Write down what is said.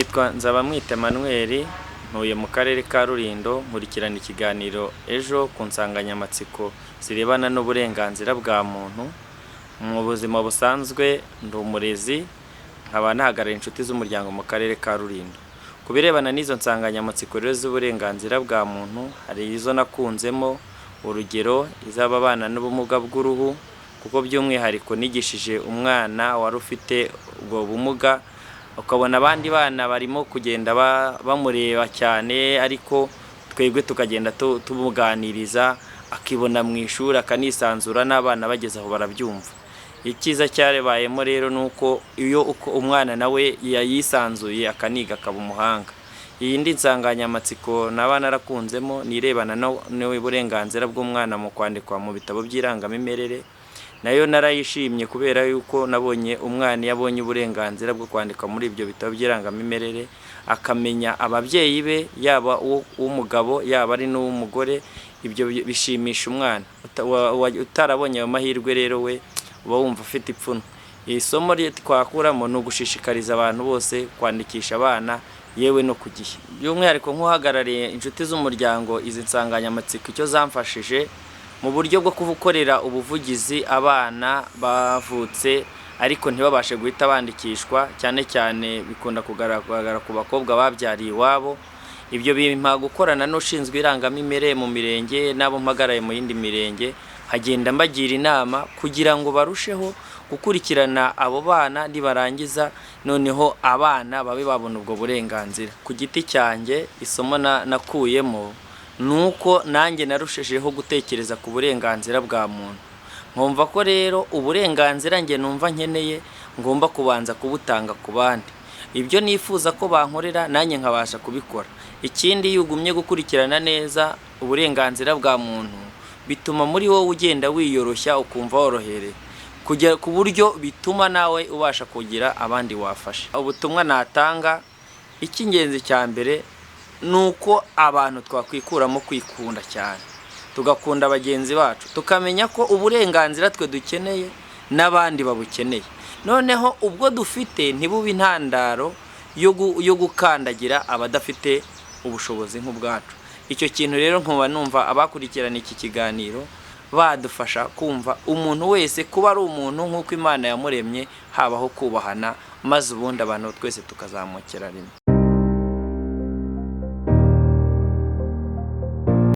Nitwa Nzabamwita Emmanuel, ntuye mu karere ka Rulindo, nkurikirana ikiganiro Ejo ku nsanganyamatsiko zirebana n'uburenganzira bwa muntu. Mu buzima busanzwe ndi umurezi, nkaba nahagarariye Inshuti z'Umuryango mu karere ka Rulindo. Ku birebana n'izo nsanganyamatsiko rero z'uburenganzira bwa muntu, hari izo nakunzemo, urugero iz'ababana n'ubumuga bw'uruhu, kuko by'umwihariko nigishije umwana wari ufite ubwo bumuga, ukabona abandi bana barimo kugenda bamureba cyane, ariko twebwe tukagenda tumuganiriza, akibona mu ishuri, akanisanzura, n'abana bageze aho barabyumva. Icyiza cyarebayemo rero ni uko iyo uko umwana nawe yisanzuye akaniga akaba umuhanga. Iyi ndi nsanganyamatsiko naba narakunzemo ni irebana n'uburenganzira bw'umwana mu kwandikwa mu bitabo by'irangamimerere. Nayo narayishimye kubera yuko nabonye umwana iyo abonye uburenganzira bwo kwandikwa muri ibyo bitabo by'irangamimerere, akamenya ababyeyi be, yaba uw'umugabo yaba ari n'uw'umugore, ibyo bishimisha umwana. Utarabonye ayo mahirwe rero we uba wumva ufite ipfunwe. Iri somo twakuramo ni ugushishikariza abantu bose kwandikisha abana, yewe no ku gihe. By'umwihariko nk'uhagarariye Inshuti z'Umuryango, izi nsanganyamatsiko icyo zamfashije mu buryo bwo gukorera ubuvugizi abana bavutse ariko ntibabashe guhita bandikishwa, cyane cyane bikunda kugaragara ku bakobwa babyariye iwabo. Ibyo bimpa gukorana n'ushinzwe irangamimerere mu mirenge n'abo mpagaraye mu yindi mirenge, nkagenda mbagira inama kugira ngo barusheho gukurikirana abo bana, nibarangiza noneho abana babe babona ubwo burenganzira. Ku giti cyanjye, isomo nakuyemo ni uko nanjye narushijeho gutekereza ku burenganzira bwa muntu, nkumva ko rero uburenganzira njye numva nkeneye ngomba kubanza kubutanga ku bandi, ibyo nifuza ko bankorera nanjye nkabasha kubikora. Ikindi, iyo ugumye gukurikirana neza uburenganzira bwa muntu, bituma muri wowe ugenda wiyoroshya, ukumva worohereye kugera ku buryo bituma nawe ubasha kugira abandi wafasha. Ubutumwa natanga, icy'ingenzi cya mbere ni uko abantu twakwikuramo kwikunda cyane, tugakunda bagenzi bacu, tukamenya ko uburenganzira twe dukeneye n'abandi babukeneye, noneho ubwo dufite ntibube intandaro yo gukandagira abadafite ubushobozi nk'ubwacu. Icyo kintu rero nkuba numva abakurikirana iki kiganiro badufasha kumva umuntu wese kuba ari umuntu nk'uko Imana yamuremye, habaho kubahana, maze ubundi abantu twese tukazamukira rimwe.